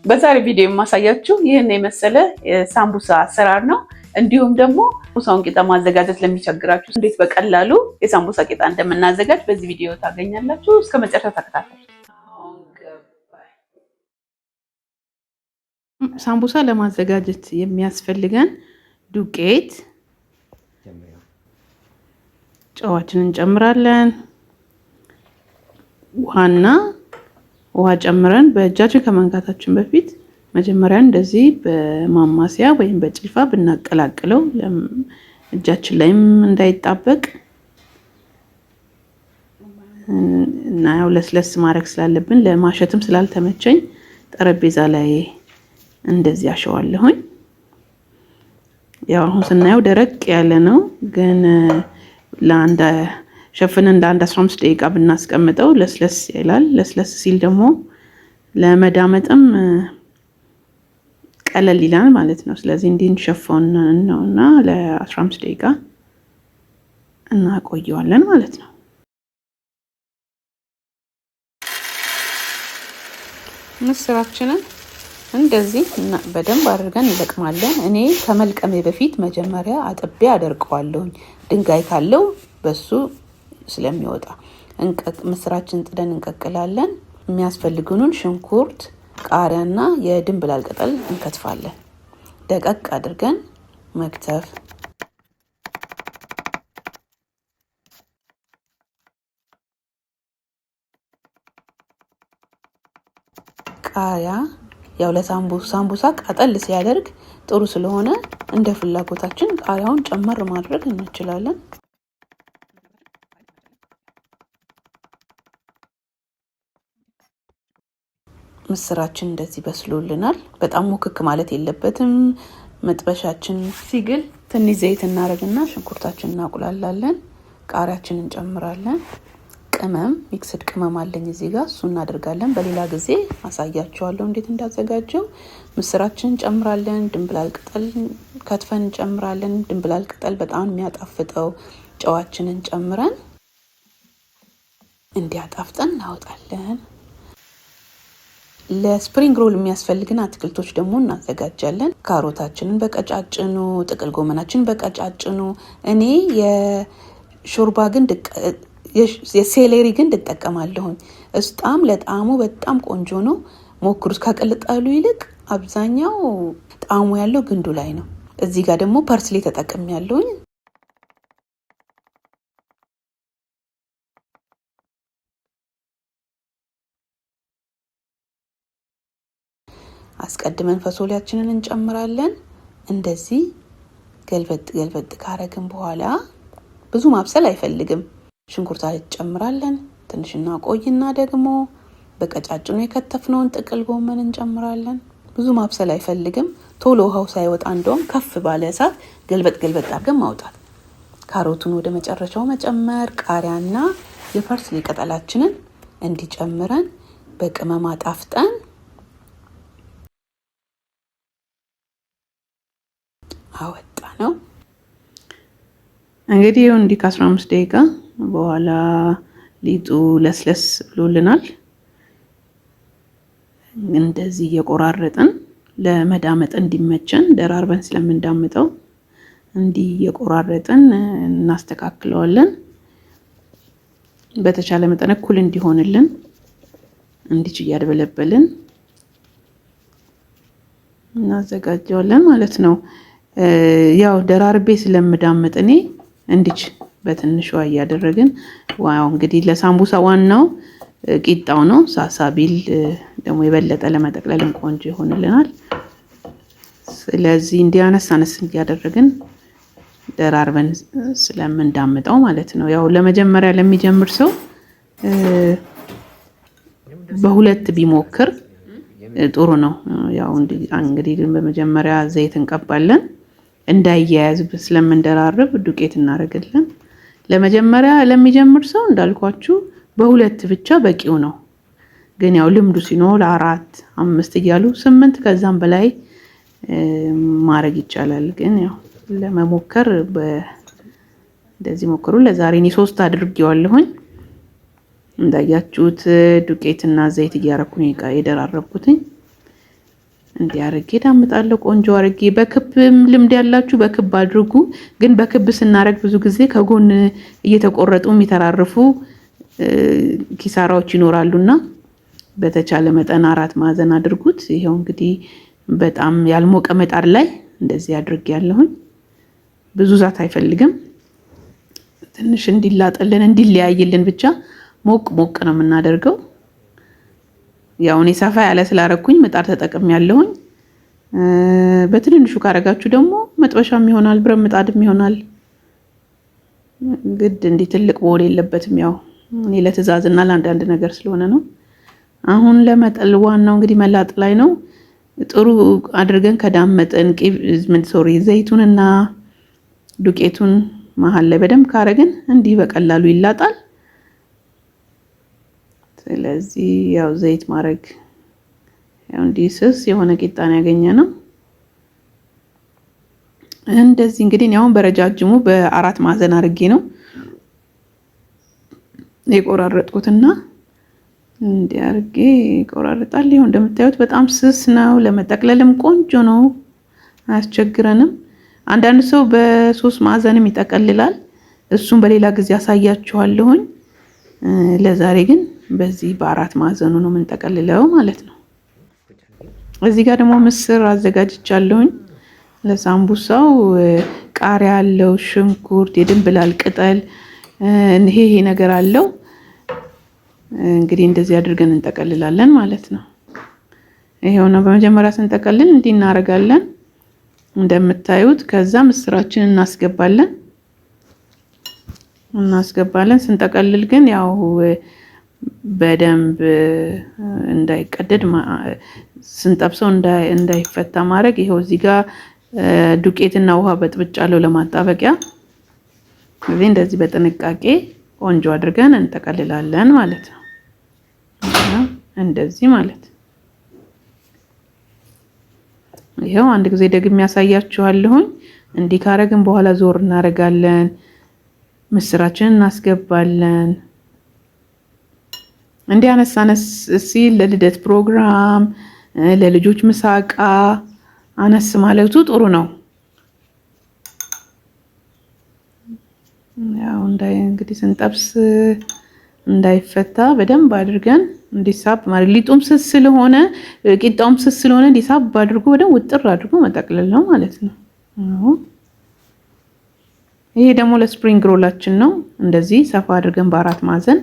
በዛሬ ቪዲዮ የማሳያችሁ ይህን የመሰለ የሳምቡሳ አሰራር ነው። እንዲሁም ደግሞ ሳምቡሳውን ቂጣ ማዘጋጀት ለሚቸግራችሁ እንዴት በቀላሉ የሳምቡሳ ቂጣ እንደምናዘጋጅ በዚህ ቪዲዮ ታገኛላችሁ። እስከ መጨረሻው ተከታተሉ። ሳምቡሳ ለማዘጋጀት የሚያስፈልገን ዱቄት፣ ጨዋችንን እንጨምራለን። ውሃና ውሃ ጨምረን በእጃችን ከመንካታችን በፊት መጀመሪያ እንደዚህ በማማሰያ ወይም በጭልፋ ብናቀላቅለው እጃችን ላይም እንዳይጣበቅ እና ያው ለስለስ ማድረግ ስላለብን ለማሸትም ስላልተመቸኝ ጠረጴዛ ላይ እንደዚህ አሸዋለሁኝ። ያው አሁን ስናየው ደረቅ ያለ ነው፣ ግን ለአንድ ሸፍነን ለአንድ 15 ደቂቃ ብናስቀምጠው ለስለስ ይላል። ለስለስ ሲል ደግሞ ለመዳመጥም ቀለል ይላል ማለት ነው። ስለዚህ እንዲህ እንሸፈውን ነውና ለ15 ደቂቃ እናቆየዋለን ማለት ነው። ምስራችንን እንደዚህ በደንብ አድርገን እንለቅማለን። እኔ ከመልቀሜ በፊት መጀመሪያ አጥቤ አደርቀዋለሁኝ። ድንጋይ ካለው በሱ ስለሚወጣ ምስራችን ጥደን እንቀቅላለን። የሚያስፈልግኑን ሽንኩርት፣ ቃሪያና የድንብላል ቅጠል እንከትፋለን። ደቀቅ አድርገን መክተፍ። ቃሪያ ያው ለሳምቡሳ ቃጠል ሲያደርግ ጥሩ ስለሆነ እንደ ፍላጎታችን ቃሪያውን ጨመር ማድረግ እንችላለን። ምስራችን እንደዚህ በስሎልናል። በጣም ሙክክ ማለት የለበትም። መጥበሻችን ሲግል ትንሽ ዘይት እናደርግና ሽንኩርታችን እናቁላላለን። ቃሪያችን እንጨምራለን። ቅመም mixed ቅመም አለኝ እዚህ ጋር እሱ እናደርጋለን። በሌላ ጊዜ አሳያችኋለሁ እንዴት እንዳዘጋጀው። ምስራችን እንጨምራለን። ድንብላል ቅጠል ከትፈን እንጨምራለን። ድንብላል ቅጠል በጣም የሚያጣፍጠው። ጨዋችንን ጨምረን እንዲያጣፍጠን እናወጣለን። ለ spring roll የሚያስፈልግን አትክልቶች ደግሞ እናዘጋጃለን። ካሮታችንን በቀጫጭኑ፣ ጥቅል ጎመናችንን በቀጫጭኑ። እኔ የሾርባ ግንድ የ celery ግንድ እጠቀማለሁኝ። በጣም ለጣዕሙ በጣም ቆንጆ ነው፣ ሞክሩት። ከቅጠሉ ይልቅ አብዛኛው ጣዕሙ ያለው ግንዱ ላይ ነው። እዚህ ጋር ደግሞ parsley ተጠቅሜያለሁኝ። አስቀድመን ፈሶሊያችንን እንጨምራለን። እንደዚህ ገልበጥ ገልበጥ ካረግን በኋላ ብዙ ማብሰል አይፈልግም። ሽንኩርት እንጨምራለን። ትንሽ እናቆይና ደግሞ በቀጫጭኑ የከተፍነውን ጥቅል ጎመን እንጨምራለን። ብዙ ማብሰል አይፈልግም። ቶሎ ውሃው ሳይወጣ እንደውም ከፍ ባለ እሳት ገልበጥ ገልበጥ አድርገን ማውጣት። ካሮቱን ወደ መጨረሻው መጨመር፣ ቃሪያና የ parsley ቅጠላችንን እንዲጨምረን በቅመም አጣፍጠን አወጣ ነው። እንግዲህ ይኸው እንዲህ ከ15 ደቂቃ በኋላ ሊጡ ለስለስ ብሎልናል። እንደዚህ እየቆራረጥን ለመዳመጥ እንዲመቸን ደራርበን ስለምንዳምጠው እንዲህ እየቆራረጥን እናስተካክለዋለን። በተቻለ መጠን እኩል እንዲሆንልን እንዲች እያድበለበልን እናዘጋጀዋለን ማለት ነው። ያው ደራርቤ ስለምዳምጥ እኔ እንዲች በትንሿ እያደረግን wow፣ እንግዲህ ለሳምቡሳ ዋናው ቂጣው ነው። ሳሳ ቢል ደግሞ የበለጠ ለመጠቅለልም ቆንጆ ይሆንልናል። ስለዚህ እንዲህ አነስ አነስ እያደረግን ደራርበን ስለምንዳምጠው ማለት ነው። ያው ለመጀመሪያ ለሚጀምር ሰው በሁለት ቢሞክር ጥሩ ነው። ያው እንግዲህ በመጀመሪያ ዘይት እንቀባለን እንዳይያያዝ ስለምንደራርብ ዱቄት እናደርግልን። ለመጀመሪያ ለሚጀምር ሰው እንዳልኳችሁ በሁለት ብቻ በቂው ነው። ግን ያው ልምዱ ሲኖር 4፣ 5 እያሉ 8 ከዛም በላይ ማድረግ ይቻላል። ግን ያው ለመሞከር እንደዚህ ሞክሩ። ለዛሬ እኔ 3 አድርጌዋለሁኝ። እንዳያችሁት ዱቄትና ዘይት እያረኩኝ የደራረብኩትኝ። እንዲህ አድርጌ ዳምጣለሁ። ቆንጆ አድርጌ በክብም ልምድ ያላችሁ በክብ አድርጉ። ግን በክብ ስናደርግ ብዙ ጊዜ ከጎን እየተቆረጡ የሚተራርፉ ኪሳራዎች ይኖራሉና በተቻለ መጠን አራት ማዕዘን አድርጉት። ይኸው እንግዲህ በጣም ያልሞቀ ምጣድ ላይ እንደዚህ አድርጌ ያለሁኝ። ብዙ ዛት አይፈልግም። ትንሽ እንዲላጥልን እንዲለያይልን ብቻ ሞቅ ሞቅ ነው የምናደርገው። ያው እኔ ሰፋ ያለ ስላረኩኝ ምጣድ ተጠቅም ያለሁኝ። በትንንሹ ካረጋችሁ ደግሞ መጥበሻም ይሆናል፣ ብረት ምጣድም ይሆናል። ግድ እንዲህ ትልቅ መሆን የለበትም። ያው እኔ ለትዕዛዝና ለአንዳንድ ነገር ስለሆነ ነው። አሁን ለመጠል ዋናው እንግዲህ መላጥ ላይ ነው። ጥሩ አድርገን ከዳመጥን ምን sorry ዘይቱንና ዱቄቱን መሀል ላይ በደንብ ካረግን እንዲህ በቀላሉ ይላጣል። ስለዚህ ያው ዘይት ማድረግ ያው እንዲህ ስስ የሆነ ቂጣን ያገኘ ነው። እንደዚህ እንግዲህ እኔ አሁን በረጃጅሙ በአራት ማዕዘን አድርጌ ነው የቆራረጥኩትና እንዲህ አድርጌ ይቆራርጣል። ይኸው እንደምታዩት በጣም ስስ ነው። ለመጠቅለልም ቆንጆ ነው፣ አያስቸግረንም። አንዳንድ ሰው በሶስት ማዕዘንም ይጠቀልላል። እሱም በሌላ ጊዜ አሳያችኋለሁኝ። ለዛሬ ግን በዚህ በአራት ማዕዘኑ ነው የምንጠቀልለው ማለት ነው። እዚህ ጋር ደግሞ ምስር አዘጋጅቻለሁኝ ለሳምቡሳው። ቃሪያ አለው፣ ሽንኩርት፣ የድንብላል ቅጠል ይሄ ይሄ ነገር አለው። እንግዲህ እንደዚህ አድርገን እንጠቀልላለን ማለት ነው። ይሄው ነው። በመጀመሪያ ስንጠቀልል እንዲህ እናደርጋለን እንደምታዩት። ከዛ ምስራችንን እናስገባለን። ስንጠቀልል ግን ያው በደንብ እንዳይቀደድ ስንጠብሰው እንዳይፈታ ማድረግ። ይኸው እዚህ ጋር ዱቄትና ውሃ በጥብጫለሁ ለማጣበቂያ። እዚህ እንደዚህ በጥንቃቄ ቆንጆ አድርገን እንጠቀልላለን ማለት ነው። እንደዚህ ማለት ይኸው አንድ ጊዜ ደግሜ ያሳያችኋለሁኝ። እንዲህ ካረግን በኋላ ዞር እናደርጋለን። ምስራችንን እናስገባለን። እንዲህ አነስ አነስ ሲል ለልደት ፕሮግራም፣ ለልጆች ምሳቃ አነስ ማለቱ ጥሩ ነው። ያው እንግዲህ ስንጠብስ እንዳይፈታ በደንብ አድርገን እንዲሳብ ማለት ሊጡም ስስ ስለሆነ ቂጣውም ስስ ስለሆነ እንዲሳብ አድርጎ በደንብ ውጥር አድርጎ መጠቅለል ነው ማለት ነው። ይሄ ደግሞ ለ spring roll ኣችን ነው። እንደዚህ ሰፋ አድርገን በአራት ማዕዘን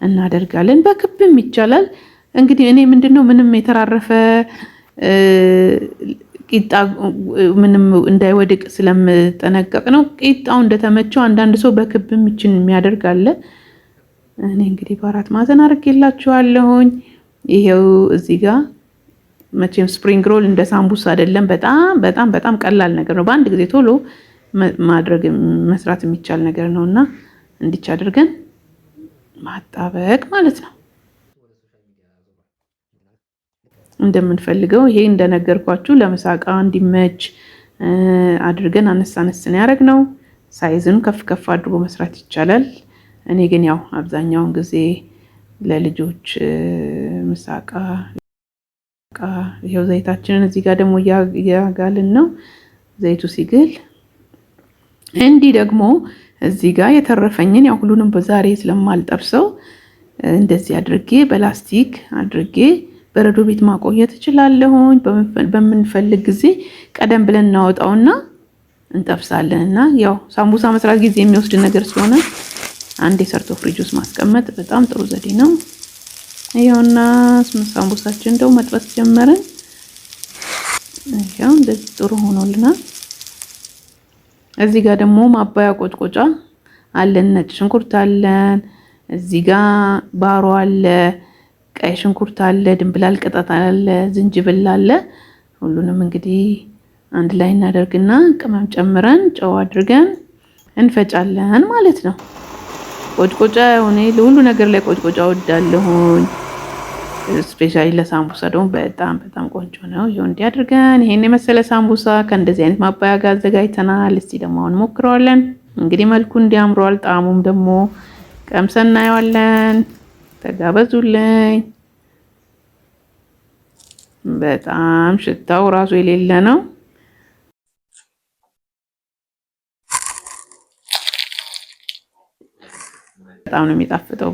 እናደርጋለን። በክብም ይቻላል። እንግዲህ እኔ ምንድነው ምንም የተራረፈ ቂጣ ምንም እንዳይወድቅ ስለምጠነቀቅ ነው። ቂጣው እንደተመቸው አንዳንድ ሰው በክብም ይችን የሚያደርግ አለ። እኔ እንግዲህ በአራት ማዕዘን አድርጌላችኋለሁኝ። ይሄው እዚህ ጋር መቼም spring roll እንደ ሳምቡሳ አይደለም። በጣም በጣም በጣም ቀላል ነገር ነው። በአንድ ጊዜ ቶሎ ማድረግ መስራት የሚቻል ነገር ነውና እንዲች አድርገን ማጣበቅ ማለት ነው እንደምንፈልገው። ይሄ እንደነገርኳችሁ ለምሳቃ እንዲመች አድርገን አነስ አነስ ነው ያደረግነው። size ን ከፍ ከፍ አድርጎ መስራት ይቻላል። እኔ ግን ያው አብዛኛውን ጊዜ ለልጆች ምሳቃ ይኸው ዘይታችንን እዚህ ጋር ደግሞ እያጋልን ነው። ዘይቱ ሲግል እንዲህ ደግሞ እዚህ ጋር የተረፈኝን ያው ሁሉንም በዛሬ ስለማልጠብሰው እንደዚህ አድርጌ በላስቲክ አድርጌ በረዶ ቤት ማቆየት እችላለሁኝ። በምንፈልግ ጊዜ ቀደም ብለን እናወጣውና እንጠብሳለን። እና ያው ሳምቡሳ መስራት ጊዜ የሚወስድ ነገር ስለሆነ አንዴ ሰርቶ ፍሪጅ ውስጥ ማስቀመጥ በጣም ጥሩ ዘዴ ነው። ይኸውና ሳምቡሳችን እንደው መጥበስ ጀመርን። ይኸው እንደዚህ ጥሩ ሆኖልናል። እዚህ ጋር ደግሞ ማባያ ቆጭቆጫ አለን፣ ነጭ ሽንኩርት አለን፣ እዚህ ጋር ባሮ አለ፣ ቀይ ሽንኩርት አለ፣ ድንብላል ቅጠል አለ፣ ዝንጅብል አለ። ሁሉንም እንግዲህ አንድ ላይ እናደርግና ቅመም ጨምረን ጨው አድርገን እንፈጫለን ማለት ነው። ቆጭቆጫ እኔ ለሁሉ ነገር ላይ ቆጭቆጫ እወዳለሁኝ። Specially ለሳምቡሳ ደግሞ በጣም በጣም ቆንጆ ነው። ይኸው እንዲህ አድርገን ይሄን የመሰለ ሳምቡሳ ከእንደዚህ አይነት ማባያ ጋር አዘጋጅተናል። እስቲ ደግሞ አሁን ሞክረዋለን። እንግዲህ መልኩ እንዲያምሯል፣ ጣዕሙም ደግሞ ቀምሰን እናየዋለን። ተጋበዙልኝ። በጣም ሽታው ራሱ የሌለ ነው። በጣም ነው የሚጣፍጠው።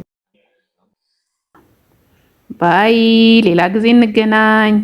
Bye፣ ሌላ ጊዜ እንገናኝ።